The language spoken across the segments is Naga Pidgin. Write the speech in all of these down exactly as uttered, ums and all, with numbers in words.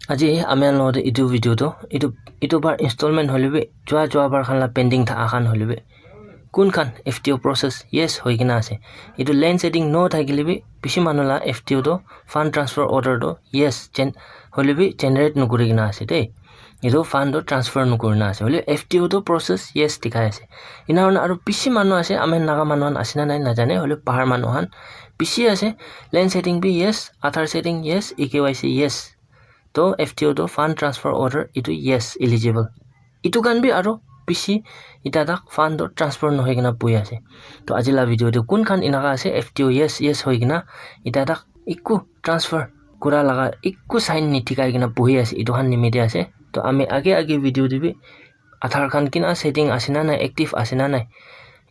Aji ami khan logote etu video to etu etu bar installment hoile bi jua jua bar khan la pending tha khan hoile bi kun khan F T O process yes hoi kena ase, etu land setting no thakile bi bishi manu la F T O to fund transfer order to yes gen hoile bi generate nokuri kena ase de. Etu fund to transfer nokuri na ase hoile F T O to process yes dikhai ase. Ena hoina aru bishi manu ase, ami khan Naga manu khan ase na nai najane, hoile bahar manu khan bishi ase. Land setting bi yes, Aadhaar setting yes, E K Y C yes. To F T O to fund transfer order etu yes eligible. Etu khan bi aru bishi eta tak fund to transfer nohoi kena bohi ase. To aji la video te kun khan enaka ase F T O yes yes hoi kena eta tak eku transfer kura laga eku sign ni thikai kena bohi ase, etu khan nimite ase. To ami age age video te bi Aadhaar khan kina setting ase na nai, active ase na nai,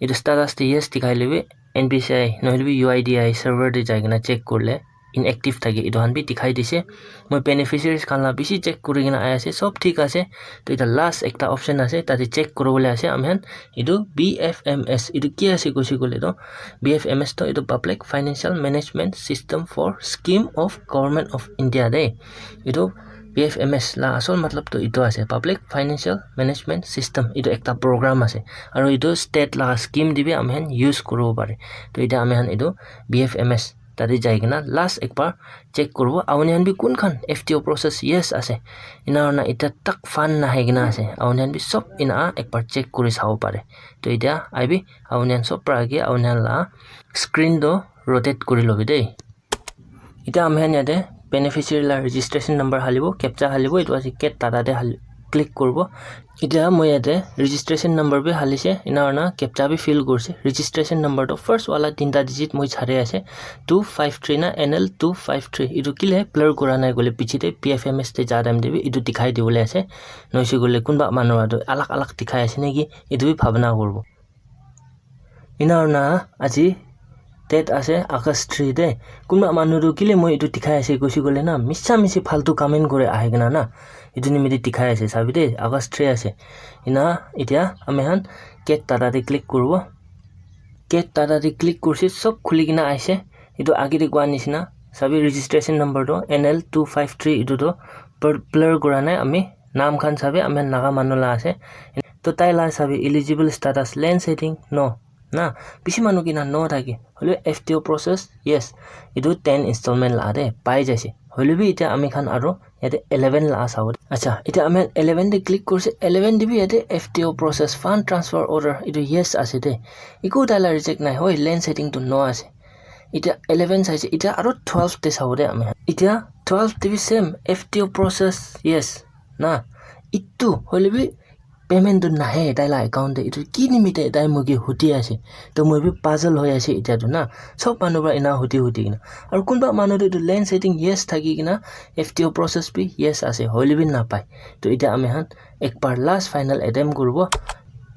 etu status te yes dikhai le bi N P C I nohole bi U I D I server te jai kena check kurle inactive thake, etu khan bi dikhai dise. Moi beneficiaries khan la bishi check kuri kena ai ase, sob thik ase. To eta last ekta option ase, tate check kuribole ase ami khan. Etu B F M S, etu ki ase koise koile to, B F M S to etu Public Financial Management System for Scheme of Government of India de. Etu B F M S la asol matlab to etu ase, Public Financial Management System. Etu ekta program ase, aru etu state la scheme te bi ami khan use kuribo pare. To eta ami khan etu B F M S tate jai kena last ekbar check kuribo. Apuni khan bi kun khan F T O process yes ase, ena hoina eta tak fund nahai kena ase, apuni khan bi sob ena ekbar check kuri sabo pare. To eta aibi apuni khan sob para age apuni khan la screen to rotate kuri lobi de. Eta ami khan yate beneficiary la registration number halibo, captcha halibo, etu ase cat data te hali-, click kuribo. Eta moi yate registration number bi halise, ena hoina captcha bi fill kurise. Registration number to first wala tinta digit moi chari ase, two five three na N L two five three. Etu kile blur kura nai koile piche te B F M S te ja time te bi etu dikhai dibole ase. Noise koile kunba manu atu alag alag dikhai ase naki, etu bi bhabna kuribo. Ena hoina aji date ase August three de. Kunba manu tu kile moi etu dikhai ase koise koile na, misa misi faltu comment kuri ahi kena na, etu nimite dikhai ase, sabi de, August three ase. Ena eta ami khan cat data te click kuribo. Cat data te click kurise, sob khuli kena aise. Etu age te koa nishina, sabi registration number to N L two five three, etu to blur, blur kura nai, ami naam khan sabi ami Naga manu la ase. To tai la sabi eligible status, land setting no na, bishi manu kina no thake, hoile F T O process yes, etu ten installment la de pai jaise. Hoile bi eta ami khan aru yate eleven la sabo de. Acha, eta ami eleven te click kurise, eleven te bi yate F T O process, fund transfer order, etu yes ase de. Eku tai la reject nai hoi, land setting to no ase. Eta eleven saise, eta aru twelve te sabo de ami khan. Eta twelve te bi same F T O process yes na, etu hoile bi payment tu nahe tai la account te, etu ki nimite tai moi ke huti ase. To moi bi puzzle hoi ase eta tu na, sob manu para ena huti huti kena. Aru kunba manu tu etu land setting yes thaki kena F T O process bi yes ase, hoile bi napai. To eta ami khan ekbar last final attempt kuribo.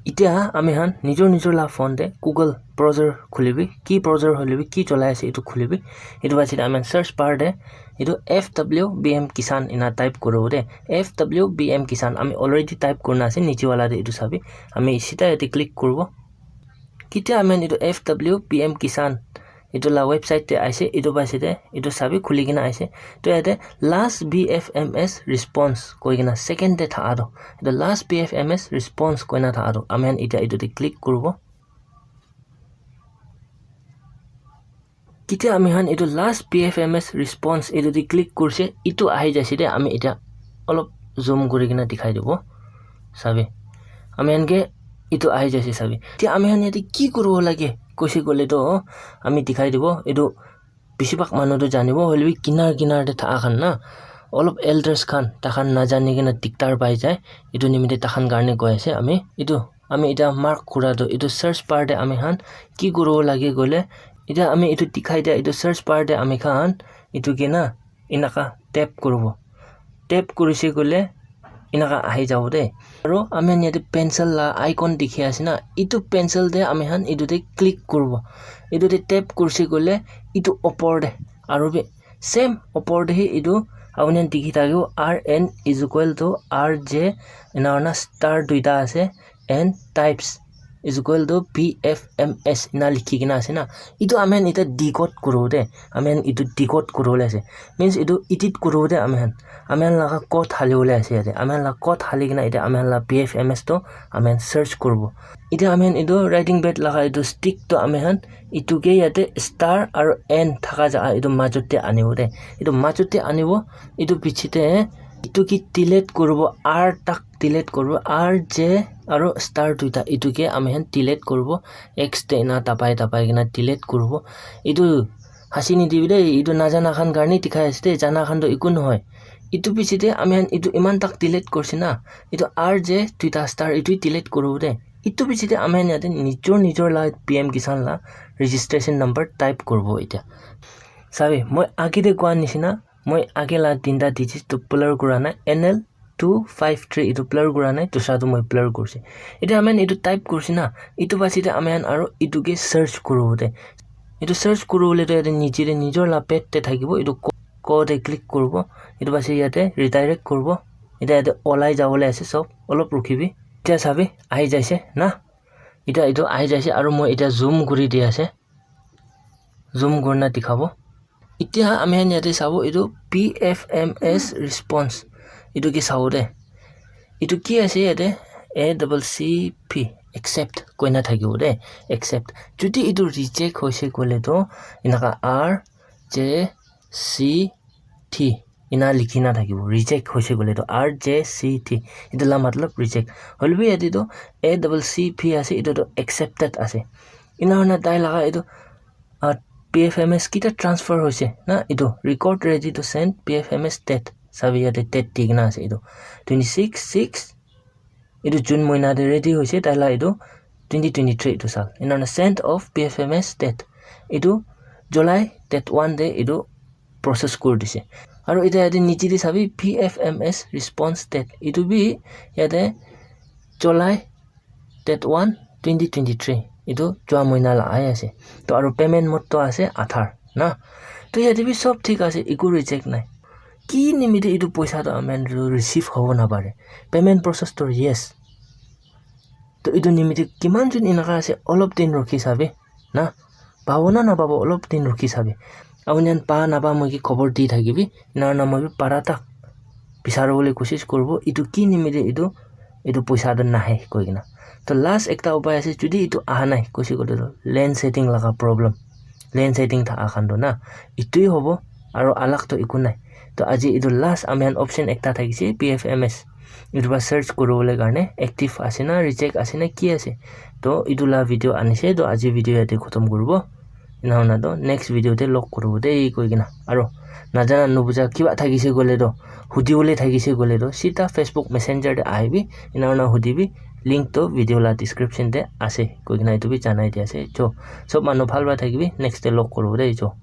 Eta ami khan nijor nijor la phone te Google browser khulibi, ki browser hoile bi ki cholai ase etu khulibi. Etu pase ami khan search bar te etu F W B M Kisan ena type kuribo de. F W B M Kisan ami already type kurina ase, niche wala te etu sabi. Ami sida yate click kuribo. Ketia ami khan etu F W B M Kisan etu la website te aise, etu pase de, etu sabi khuli kena aise. To yate last B F M S response koi kena second te thaha to, etu last B F M S response koina thaha to, ami khan eta etu te click kuribo. Ketia ami khan etu last B F M S response etu te click kurise, etu ahi jaise de, ami eta olop zoom kuri kena dikhai dibo, sabi. Ami khan ke etu ahi jaise, sabi. Etia ami khan yate ki kuribo lage koise koile to, ami dikhai dibo. Etu besibhag manu tu janibo, hoile bi kinar kinar te thaha khan na, olop elders khan, takhan najani kena diktar pai jai. Etu nimite takhan karne koi ase ami. Etu ami eta mark kura tu, etu search bar te ami khan ki kuribo lage koile, eta ami etu dikhai dia, etu search bar te ami khan etu ke na enaka tap kuribo. Tap kurise koile enaka ahi jabo de. Aru ami khan yate pencil la icon dikhi ase na, etu pencil te ami khan etu te click kuribo. Etu te tap kurise koile etu opor te aru bi same opor te hi etu apuni khan dikhi thakibo, R N is equal to R J, ena hoina star duita ase, and types. is equal to P F M S ena likhi kena ase na. Etu ami khan eta decode kuribo de. Ami khan etu decode kuribole ase. Means etu edit kuribo de ami khan. Ami khan laga code halibole ase yate. Ami khan laga code hali kena eta ami khan laga P F M S to ami khan search kuribo. Eta ami khan etu writing pad laga etu stick to ami khan etu ke yate star aru N thaka jaga etu majot te anibo de. Etu majot te anibo. Etu piche te etu ke delete kuribo, R tak delete kuribo, R J aru star duita etu ke ami khan delete kuribo. X te ena dabai dabai kena delete kuribo. Etu hasi nidibi de, etu najana khan karne dikhai ase de, jana khan to eku nohoi. Etu piche te ami khan etu iman tak delete kurse na, etu R J duita star etu delete kuribo de. Etu piche te ami khan yate nijor nijor la P M Kisan la registration number type kuribo eta. Sabi, moi age te koa nishina, moi age la tinta digit tu blur kura nai, N L two five three etu blur kura nai, dusra tu moi blur kurse. Eta ami khan etu type kurse na, etu piche te ami khan aru etu ke search kuribo de. Etu search kuribole tu yate niche te nijor la pad te thakibo, etu ko, ko te click kuribo, etu piche yate redirect kuribo. Eta yate olai jabole ase sob, olop rukhibi. Eta sabi, ahi jaise na? Eta etu ahi jaise aru moi eta zoom kuri di ase. Zoom kurina dikhabo. Etia ami khan yate sabo etu P F M S response. Etu ke sabo de. Etu ki ase yate? A double C P, accept koina thakibo de. Accept. Jodi etu reject hoise koile to enaka R J C T ena likhi na thakibo. Reject hoise koile to R J C T. Etu la matlab reject. Hoile bi yate to A double C P ase, etu to accepted ase. Ena hoina tai laga etu, ah, P F M S kita transfer hoise na, etu record ready to send P F M S date. Sabi yate date di kena ase etu. Twenty six six, etu June moina te ready hoise, tai la etu twenty twenty three etu sal. Ena hoina send of P F M S date. Etu July date one te etu process kuri dise. Aru eta yate niche te sabi P F M S response date. Etu bi yate July date one, twenty twenty three. Etu jua moina la ahi ase. To aru payment mode to ase Aadhaar na. To yate bi sob thik ase, eku reject nai. Ki nimite etu poisa to ami khan receive hobo napare? Payment process to yes. To etu nimite kiman jon enaka ase, olop din rukhi sabi na, pabo na napabo, olop din rukhi sabi. Apuni khan pa napa moi ke khobor di thakibi, ena hoina moi bi para tak bisaribole kosis kuribo, etu ki nimite etu, etu poisa tu nahe koi kena. To last ekta upai ase, jodi etu aha nai koise koile to land setting laga problem, land setting thaka khan to na, etu hi hobo, aru alag to eku nai. To aji etu last ami khan option ekta thakise, P F M S. Etu para search kuribole karne active ase na reject ase na ki ase. To etu la video anise, to aji video yate khotom kuribo. Ena hoina to next video te log kuribo de koi kena. Aru najana nubuja kiba thakise koile to, hudibole thakise koile to, sita Facebook Messenger te ahibi, ena hoina hudibi, link to video la description te ase koi kena etu bi janai di ase. Jo, sob manu bhal para thakibi, next te log kuribo de jo.